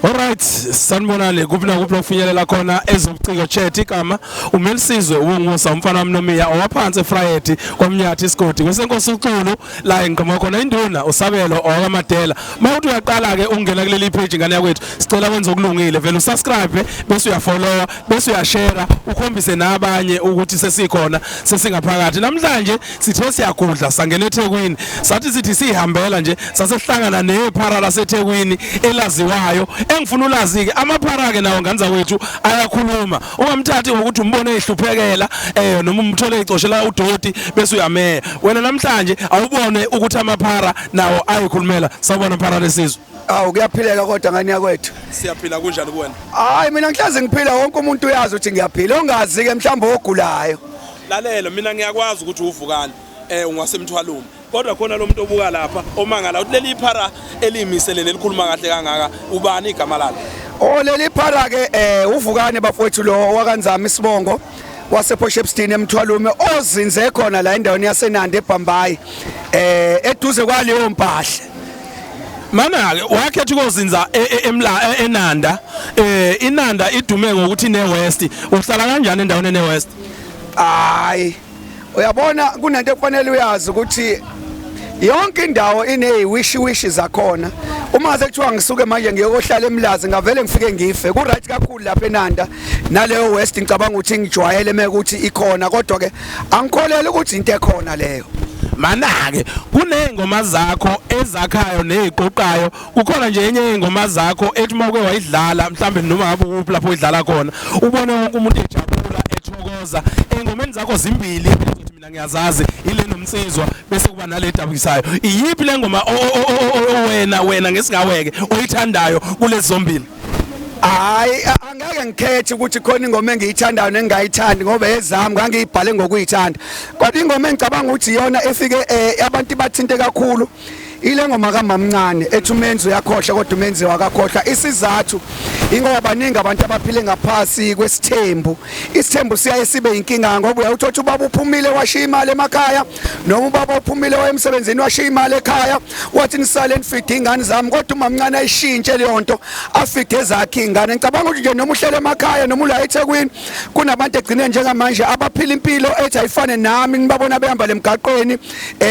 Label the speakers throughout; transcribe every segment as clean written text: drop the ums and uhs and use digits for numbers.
Speaker 1: Alright, sanibonani kuphi nakuphi lokufinyelela khona ezobuciko chat. Igama uMelisizwe uNgusa, umfana wamnomiya owaphansi eFrayedi kwaMnyathi isigodi kwesenkosi uXulu la engiqhamuka khona, induna uSabelo owakaMadela. Mawuthi uyaqala ke ungena kuleli page, ngane yakwethu, sicela wenze okulungile, vele usubscribe bese uyafollowa bese uyashare, ukhombise nabanye ukuthi sesikhona, sesingaphakathi. Namhlanje sithe siyagudla sangena eThekwini, sathi sithi sihambela nje sasehlangana nephara laseThekwini elaziwayo. Engifuna ulazi ke amaphara ke nawo, ngane zakwethu, ayakhuluma. Ungamthathi ngokuthi umbone ehluphekela noma umthole ecoshela udoti bese uyameya wena. Namhlanje awubone ukuthi amaphara nawo ayikhulumela. Sawubona, phara lesizwe.
Speaker 2: Awu, kuyaphileka kodwa, ngani yakwethu.
Speaker 1: Siyaphila, kunjani kuwena?
Speaker 2: Hayi, mina ngihlezi ngiphila, wonke umuntu uyazi ukuthi ngiyaphila. Ongazi ke mhlawumbe ogulayo.
Speaker 1: Lalela, mina ngiyakwazi ukuthi uvukani ungasemthwalume, kodwa khona lo muntu obuka lapha omangala ukuthi leli phara eliyimisele lelikhuluma kahle kangaka, ubani igama lalo?
Speaker 2: Oh, leli phara ke uvukane bafowethu, lo wakaNzama isibongo, wasePort Shepstone emthwalume, ozinze khona la endaweni yaseNanda eBhambayi, eduze kwaleyo mpahla.
Speaker 1: Mana ke wakhetha ukozinza eNanda. Inanda idume ngokuthi ne West. Uhlala kanjani endaweni ene West?
Speaker 2: Hayi, uyabona kunento ekufanele uyazi ukuthi yonke indawo ineyiwishi wishi zakhona. Uma sekuthiwa ngisuke manje ngiyohlala eMlazi, ngavele ngifike ngife. Ku right kakhulu lapha eNanda naleyo West, ngicabanga ukuthi ngijwayele mekuthi ikhona, kodwa ke angikholeli ukuthi into ekhona leyo.
Speaker 1: Mana-ke kuney'ngoma zakho ezakhayo ney'qoqayo. Kukhona nje enye yey'ngoma zakho ethi uma uke wayidlala, mhlawumbe noma ngabe ukuphi lapho uyidlala khona, ubone wonke umuntu ejabula, ethokoza. Ey'ngomeni zakho zimbili engizothi mina ngiyazazi, ile nomnsizwa bese kuba nale edabukisayo. Iyiphi le ngoma wena ngesingaweke oyithandayo kulezi zombili?
Speaker 2: Hayi, angeke ngikhethe ukuthi khona ingoma engiyithandayo nengingayithandi, ngoba ezami ngangiyibhale ngokuyithanda. Kodwa ingoma engicabanga ukuthi iyona efike abantu bathinte kakhulu ile ngoma kamamncane ethi umenzi uyakhohlwa kodwa umenzi wakakhohlwa. Isizathu ingoba baningi abantu abaphile ngaphasi kwesithembu. Isithembu siyaye sibe inkinga ngoba uyawuthola ubaba uphumile washiya imali emakhaya, noma ubaba uphumile waya emsebenzini washiya imali ekhaya, wathi nisale nifide ingane zami, kodwa umamncane ayishintshe leyo nto, afide ezakhe ingane. Ngicabanga ukuthi nje noma uhlele emakhaya noma ula eThekwini, kunabantu egcine njengamanje abaphila impilo ethi ayifane nami, nibabona behamba lemgaqweni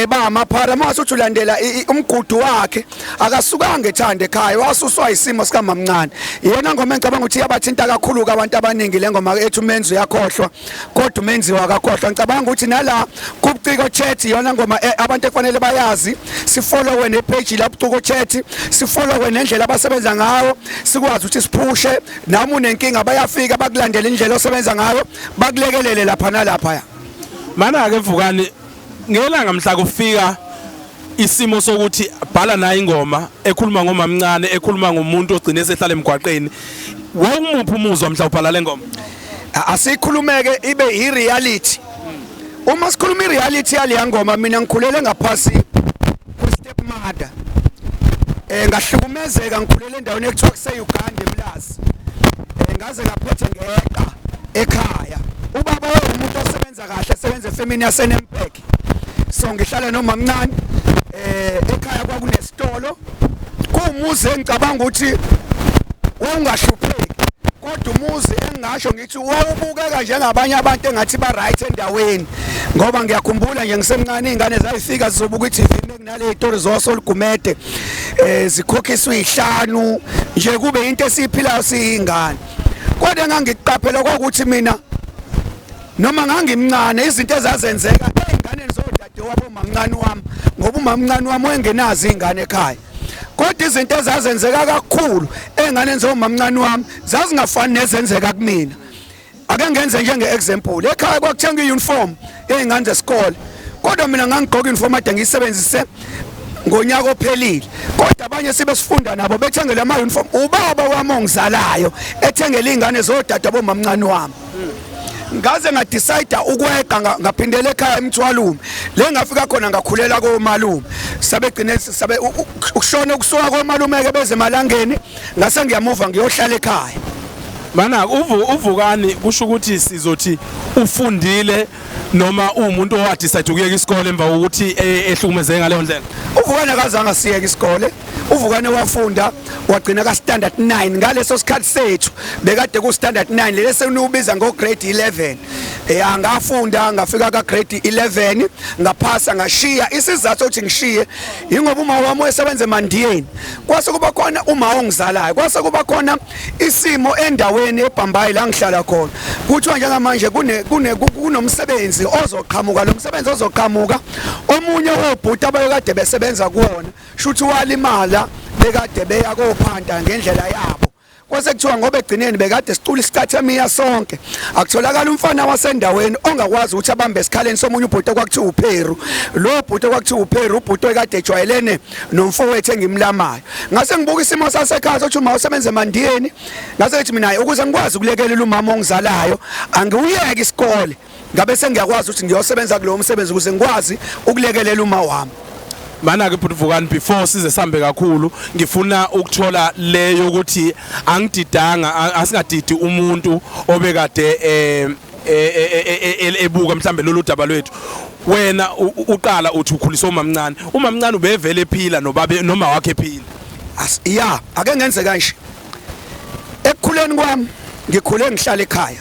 Speaker 2: bamaphara. Mase uthi ulandela umgudu wakhe, akasukanga ethanda ekhaya, wasuswa isimo sikamamncane. Iyona ngoma engicabanga ukuthi iyabathinta kakhulu abantu abaningi, le ngoma ethi umenzi uyakhohlwa kodwa umenzi wakakhohlwa. Ngicabanga ukuthi nala kubuciko chat iyona ngoma abantu ekufanele bayazi, sifollowe nepage la Buciko Chat, sifollowe nendlela abasebenza ngayo, sikwazi ukuthi siphushe. Nami unenkinga, bayafika bakulandela indlela osebenza ngayo, bakulekelele lapha nalapha.
Speaker 1: Mana-ke Vukani, ngelanga mhla kufika isimo sokuthi bhala nayo ingoma ekhuluma ngomamncane, ekhuluma ngomuntu ogcine esehlala emgwaqeni, wawumuphi umuzwa mhla ubhala le ngoma?
Speaker 2: Asikhulumeke ibe i-reality. Uma sikhuluma i-reality yaleya ngoma, mina ngikhulele ngaphasi kwe-step mother, ngahlukumezeka. Ngikhulele endaweni ekuthiwa kuse-Uganda eMlazi, ngaze ngaphethe ngeqa ekhaya. Ubaba umuntu osebenza kahle, esebenza efemini yaseNampek, so ngihlala nomamncane ekhaya. Kwakunesitolo, kuwumuzi engicabanga ukuthi wawungahlupheki, kodwa umuzi engingasho ngithi wawubukeka njengabanye abantu engathi ba right endaweni, ngoba ngiyakhumbula nje ngisemncane izingane zayifika zizobuka i-TV kunale zitori zosoligumede, zikhokhiswa izihlanu nje, kube into esiyiphilayo siyingane. Kodwa engangikuqaphela kwakuthi mina noma ngangimncane, izinto ezazenzeka ey'nganeni zodade wabo mamncane wami, ngoba umamncane wami wayengenazo iy'ngane ekhaya, kodwa izinto ezazenzeka kakhulu ey'nganeni zomamncane wami zazingafani nezenzeka kumina. Ake ngenze njenge-example, ekhaya kwakuthengwa i-uniform yey'ngane zesikole, kodwa mina ngangigqoka i-uniform ade ngiyisebenzise ngonyaka ophelile, kodwa abanye sibe sifunda nabo bethengele ama-uniform, ubaba wami ongizalayo ethengele iy'ngane zodade bomamncane wami. Ngaze ngadecide ukweqa, ngaphindela ekhaya eMthwalume, le ngafika khona ngakhulela komalume. Sabegcine sabe ukushona ukusuka komalume ke beze emalangeni, ngase ngiyamuva ngiyohlala ekhaya.
Speaker 1: Mana uvukani kusho ukuthi sizothi ufundile noma uwumuntu owadecide ukuyeka isikole emva kokuthi ehlukumezeke ngaleyo ndlela.
Speaker 2: Uvukane akazange asiyeke isikole. Uvukane wafunda wagcina ka standard 9 ngaleso sikhathi sethu bekade ku standard 9 lele seniwubiza ngo grade 11. Ngafunda ngafika ka grade 11 ngaphasa ngashiya. Isizathu sokuthi ngishiye ingoba uma wami wayesebenza eMandiyeni, kwase kuba khona uma ongizalayo, kwase kuba khona isimo endaweni eBhambayi la ngihlala khona. Kuthiwa njengamanje kunomsebenzi ozoqhamuka, lo msebenzi ozoqhamuka omunye wobhuti abayekade besebenza kuwona shuthi walimala, bekade beya kophanta ngendlela yabo. Kwase kuthiwa ngoba egcineni bekade sicula isicathamiya sonke, akutholakala umfana wasendaweni ongakwazi ukuthi abambe esikhaleni somunye ubhuti okwakuthiwa uPheru. Lo bhuti okwakuthiwa uPheru ubhuti oyekade ejwayelene nomfowethu engimlamayo. Ngase ngibuka isimo sasekhaya sokuthi uma usebenza eMandiyeni, ngase ngithi mina ukuze ngikwazi ukulekelela umama ongizalayo angiwuyeke isikole, ngabe sengiyakwazi ukuthi ngiyosebenza kulowo msebenzi ukuze ngikwazi ukulekelela uma wami.
Speaker 1: Mana-ke bhuti Vukani, before size sihambe kakhulu ngifuna ukuthola le yokuthi angididanga, asingadidi umuntu obekade ebuka mhlambe lolu daba lwethu. Wena uqala uthi ukhuliswa umamncane, umamncane ubevele ephila nobabe noma wakhe ephila?
Speaker 2: Ya, ake ngenze kanje. Ekukhuleni kwami ngikhule ngihlala ekhaya.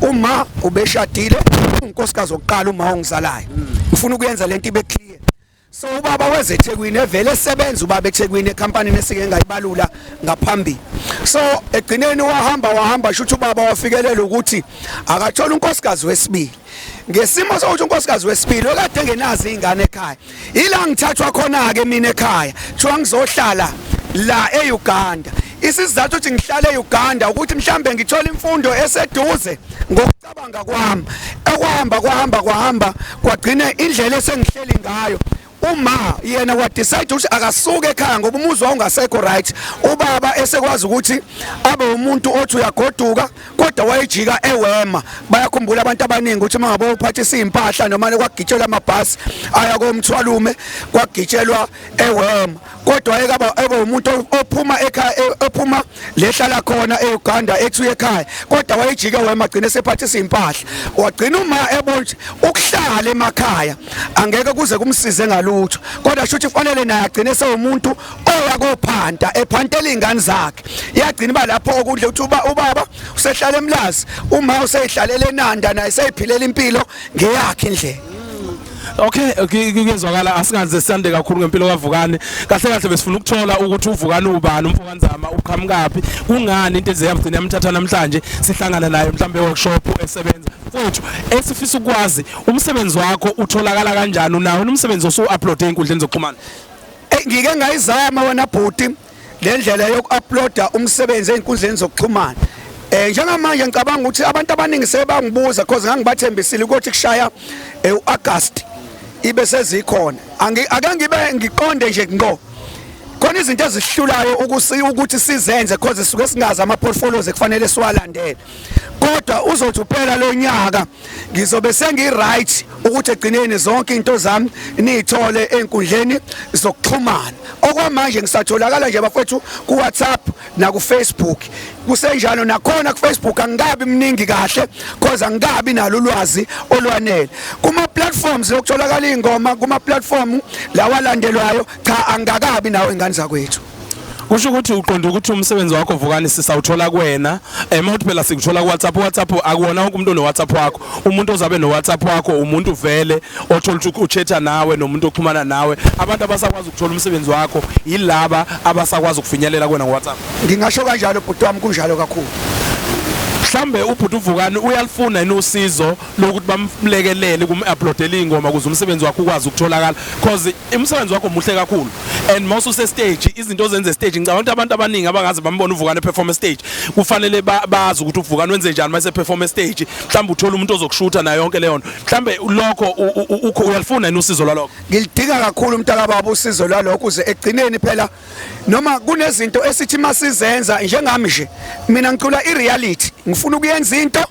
Speaker 2: Uma ubeshadile unkosikazi wokuqala uma ongizalayo. Ngifuna ukuyenza lento ibe clear. So ubaba weze eThekwini evele esebenza ubaba eThekwini ecompany esike ngayibalula ngaphambili. So egcineni wahamba shuthi ubaba wafikelela ukuthi akathola unkosikazi wesibili. Ngesimo sokuthi unkosikazi wesibili okade engenazo izingane ekhaya, ila ngithathwa khona ke mina ekhaya, kuthiwa ngizohlala la eUganda. Isizathu ukuthi ngihlale eUganda ukuthi mhlambe ngithola imfundo eseduze ngokucabanga kwami. Ekwahamba kwahamba kwahamba kwagcina indlela esengihleli ngayo. Uma yena wa decide ukuthi akasuke ekhaya ngoba umuzi wawungasekho right, ubaba esekwazi ukuthi abe umuntu othi uyagoduka kodwa wayejika ewema. Bayakhumbula abantu abaningi ukuthi uma ngabe uphathisa impahla noma kwagitshelwa amabhasi aya komthwalume kwagitshelwa ewema, kodwa wayekaba ebe umuntu ophuma ekhaya, ophuma lehlala khona eUganda ethi uye ekhaya, kodwa wayejika wema agcine sephathisa impahla. Wagcina uma ebona ukuhlala emakhaya angeke kuze kumsize ngalutho, kodwa shuthi kufanele naye agcine sewumuntu oya kophanta ephantela izingane zakhe. Yagcina iba lapho okudle ukuthi ubaba usehlala eMlazi, uma useyihlalela eNanda naye seyiphilela impilo ngeyakhe indlela.
Speaker 1: Okay, kuyezwakala, asingaze sande kakhulu ngempilo kaVukani. Kahle kahle besifuna ukuthola ukuthi uVukani ubani, umfokaNzama uqhamukaphi, kungani into eziyagcina yamthatha namhlanje sihlangana naye mhlambe workshop esebenza. Mfowethu, esifisa ukwazi umsebenzi wakho utholakala kanjani, unawo umsebenzi osu-upload ey'nkundleni zokuxhumana?
Speaker 2: Ngike ngayizama wena bhuti le ndlela yoku-uploada umsebenzi ey'nkundleni zokuxhumana. Njengamanje ngicabanga ukuthi abantu abaningi sebangibuza because ngangibathembisile ukuthi kushaya uAugust ibe sezikhona. Ake ngibe ngiqonde nje ngqo. Khona izinto ezihlulayo ukuthi sizenze because sisuke singazi ama portfolios ekufanele siwalandele. Kodwa uzothi uphela lo nyaka ngizobe sengi right ukuthi egcineni zonke into zami niyithole einkundleni zokuxhumana. Okwamanje ngisatholakala nje bafethu ku WhatsApp na ku Facebook. Kusenjalo nakhona ku Facebook angikabi mningi kahle because angikabi nalo ulwazi olwanele. Kuma platforms lokutholakala ingoma, kuma platform lawa landelwayo cha angikabi nawo ingane zakwethu.
Speaker 1: Kusho ukuthi uqonda ukuthi umsebenzi wakho Vukani sisawuthola kuwena. Mawuthi phela sikuthola ku WhatsApp, WhatsApp akuwona wonke umuntu ono WhatsApp wakho. Umuntu ozabe no WhatsApp wakho umuntu vele othola ukuthi uchatha nawe nomuntu oxhumana nawe. Abantu abasakwazi ukuthola umsebenzi wakho yilaba abasakwazi ukufinyelela kuwena ngo WhatsApp.
Speaker 2: Ngingasho kanjalo bhuti wami, kunjalo kakhulu.
Speaker 1: Mhlambe ubhuti uVukani uyalifuna yini usizo lokuthi bamlekelele kum-uploadela ingoma ukuze umsebenzi wakho ukwazi ukutholakala, because umsebenzi wakho muhle kakhulu and mase use stage izinto ozenze stage ngicabanga ukuthi abantu abaningi abangaze bambone uVukani perform stage kufanele bazi ukuthi uVukani wenze njani mase perform stage. Mhlawumbe uthola umuntu ozokushutha nayo yonke leyo nto, mhlawumbe lokho uyalifuna yini usizo lwalokho?
Speaker 2: Ngilidinga kakhulu umntakababa usizo lwalokho, uze egcineni phela noma kunezinto esithi masizenza njengami nje mina ngicula ireality, ngifuna ukuyenza into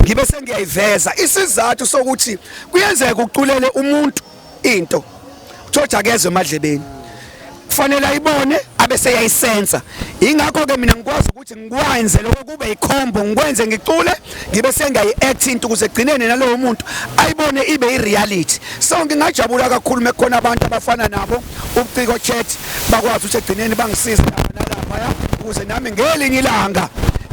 Speaker 2: ngibe sengiyayiveza. Isizathu sokuthi kuyenzeka uculele umuntu into uthothi akezwe emadlebeni. Kufanele ayibone abese yayisensa. Ingakho ke mina ngikwazi ukuthi ngikwenze lokho kube ikhombo, ngikwenze ngicule ngibe sengayi-act into ukuze egcinene nalowo muntu ayibone ibe i-reality. So ngingajabula kakhulu mekukhona abantu abafana nabo ubuciko chat bakwazi ukuthi egcineni bangisize lapha nalaphaya ukuze nami ngelinye ilanga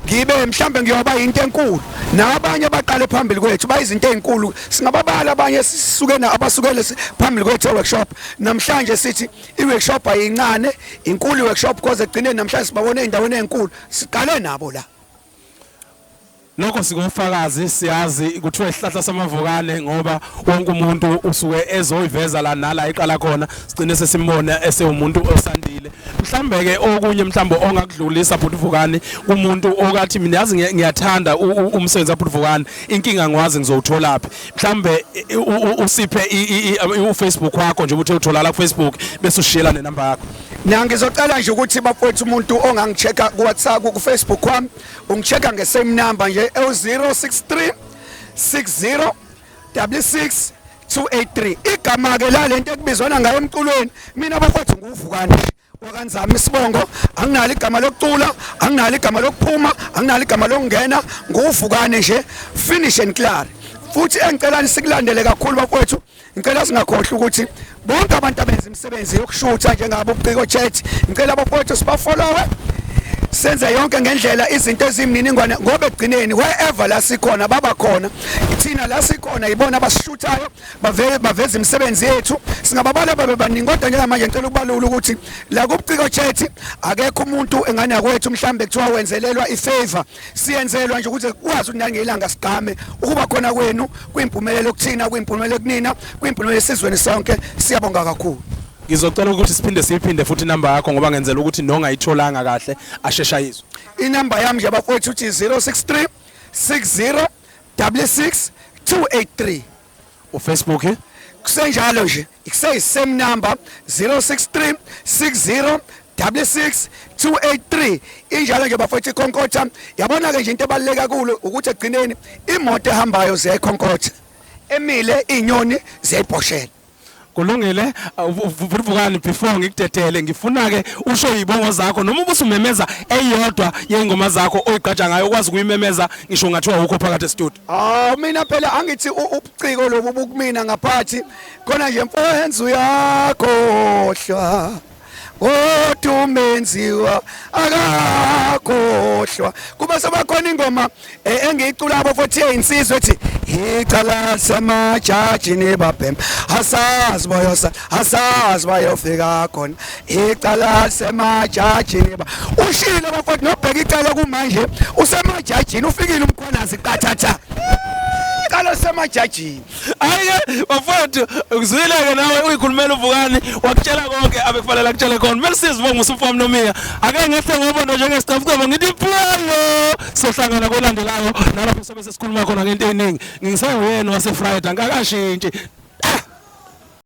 Speaker 2: ngibe mhlambe ngiyoba into enkulu. Nabanye abaqale phambili kwethu bayizinto ezinkulu, singababala abanye sisuke na abasukele phambili kwethu e-workshop. Namhlanje sithi i-workshop ayincane, inkulu i-workshop because egcineni namhlanje sibabone ey'ndaweni ey'nkulu, siqale nabo la.
Speaker 1: Lokho sikofakazi, siyazi kuthiwa isihlahla samavukane ngoba wonke umuntu usuke ezoyiveza la nala iqala khona, sigcine sesimbona esewumuntu osandile. Mhlambe ke okunye mhlambe ongakudlulisa bhuti Vukani kumuntu okathi mina yazi ngiyathanda umsebenzi kaBhuti Vukani, inkinga ngiwazi ngizowutholaphi. Mhlambe usiphe uFacebook wakho nje ubuthe utholala kuFacebook bese ushiyela nenamba yakho.
Speaker 2: Na ngizocela nje ukuthi bafowethu umuntu ongangichecka ku WhatsApp ku Facebook kwami ungichecka nge same number nje 063 60 66 283. Igama ke la lento ekubizwana ngayo emculweni, mina bafowethu nguVukani wakaNzama isibongo, anginalo igama lokucula, anginalo igama lokuphuma, anginalo igama lokungena, nguVukani nje, finish and clear. Futhi engicela sikulandele kakhulu bafowethu, ngicela singakhohlwa ukuthi bonke abantu abenza imisebenzi yokushutha njengabo ubuciko chat, ngicela bafowethu sibafollowe, senze yonke ngendlela izinto ezimininingwane, ngoba ekugcineni wherever la sikhona baba khona, thina la sikhona yibona abasishuthayo, baveza imisebenzi yethu. Singababala babe baningi, kodwa njengamanje ngicela ukubalula ukuthi la kubuciko chat akekho umuntu engane yakwethu mhlambe kuthiwa wenzelelwa ifavor, siyenzelwa nje ukuthi kwazi ukuthi nangelanga sigqame ukuba khona kwenu kwimpumelelo kuthina, kwimpumelelo kunina, kwimpumelelo esizweni sonke. Siyabonga kakhulu.
Speaker 1: Ngizocela ukuthi siphinde siyiphinde futhi inamba yakho ngoba ngenzela ukuthi nongayitholanga kahle asheshe ayizwe.
Speaker 2: Inamba yami nje bafowethu uthi 063 60 66 283.
Speaker 1: uFacebook
Speaker 2: kusenjalo nje, kuseyi same number 063 60 66 283. Injalo nje bafowethu ikhonkotha. Yabona ke nje into ebaluleka kakhulu ukuthi egcineni imoto ehambayo ziyayikhonkotha, emile inyoni ziyayibhoshela.
Speaker 1: Kulungile Vukani, before ngikudedele ngifuna ke usho izibongo zakho noma ubusumemeza eyodwa yengoma zakho oyigqaja ngayo ukwazi ukuyimemeza ngisho ngathiwa ukho phakathi e-studio.
Speaker 2: Ah, mina phela angithi ubuciko lobu bukumina ngaphathi khona nje mfowethu uyakhohlwa kodwa umenziwa akakhohlwa. Kuba sebakhona ingoma engiyicula abo futhi eyinsizwa ethi icala semajaji nibabhem asazi bayosa asazi bayofika khona icala semajaji niba ushilo bafowethu nobheka icala kumanje usemajajini ufikile uMkhwanazi qathatha icala semajajini.
Speaker 1: Hayi-ke bafowethu, uzwile-ke nawe uyikhulumela uVukani wakutshela konke abekufanele akutshele khona. Kumele sizibonge usumfowami Nomiya. Ake ngehle ngobondo njengesicabucabu ngithi phuyo, sohlangana kolandelayo nalapho sobe sesikhuluma khona ngento eningi. Ngisenguyena waseFriday, angikakashintshi.